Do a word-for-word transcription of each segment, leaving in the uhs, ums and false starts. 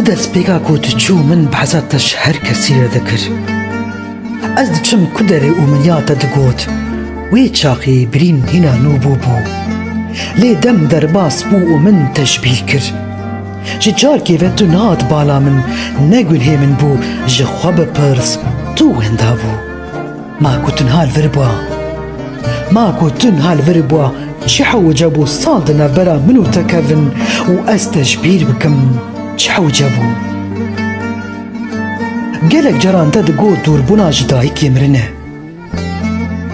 Destpêka ku tu çû min behsa te ji her kesî re dikir. Ez diçim ku derê û min ya te digot, wê çaxê birîn hîna nû bûbû. Lê dem derbas bû û min te ji bîr kir. Ji carkê ve tu nehat bala min, ne gunhê min bû, ji xwe bipirs, tu wenda bû. Ma ku tu niha li vir bûa? Ma ku tu niha li vir bûa, çi hewce bû sal di navbera min û te kevin û ez te ji bîr bikim? Çi hewce bû? Gelek caran te digot dûrbûna ji dayikê mirin e.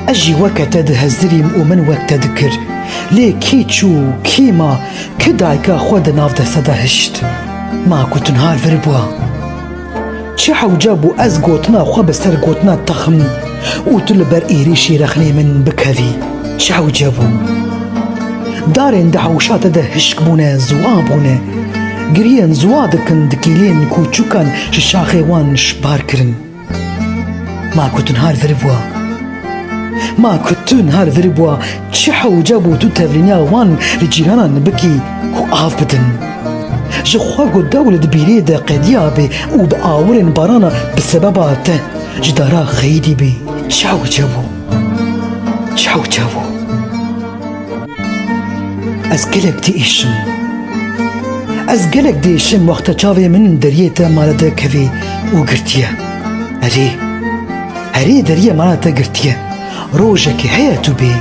Ez jî weke te dihezirîm û min wek te dikir. Lê kî çû, kî ma, kî dayika xwe di nav deste de hişt? Ma ku tu niha li vir bûa? Çi hewce bû ez gotina xwe bi ser gotina te xim û tu li ber êrîşî rexnê min bikevî? Çi hewce bû? Darên di hewşa te de hişk bûne, ziwa bûne. Giriyên ziwa dikin, dikîlên kûçikan ji şaxê wan ji bar kirin. Ma ku tu niha li vir bûa? Ma ku tu niha li vir bûa, çi hewce bû tu tevlîniya wan li cîranan bikî ku av bidin? Ji xwe ku dew li dibîrê de qediya bê û bi awirên barana bi sebeba te ji dara xeyidî bê. Çi hewce bû? Çi hewce bû? Ez gelek diêşim. Ez gelek diêşim wexta çavê min deriyê te mala te kevê û girtiye. Erê, erê deriyê mala te girtiye. Rojekê heye tu bê.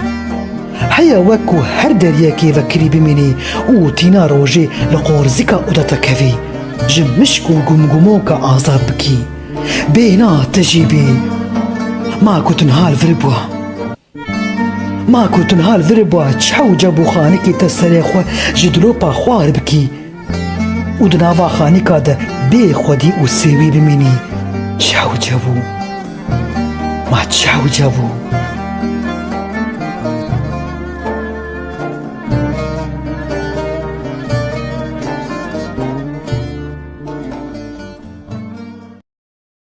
Heye wek ku her deriyekê vekirî bimînî û tîna rojê li qorzika oda te kevî. Ji mişk û gumgumoka azad bikî. Bêhna te jî bê. Ma ku tu niha li vir bûa? Ma ku tu niha li vir bûa, çi hewce bû xanikê te serê xwe ji dilopa xwar bikî û di nava xanika de bê xwedî û sêwî bimînî? Çi hewce bû? Ma çi hewce bû?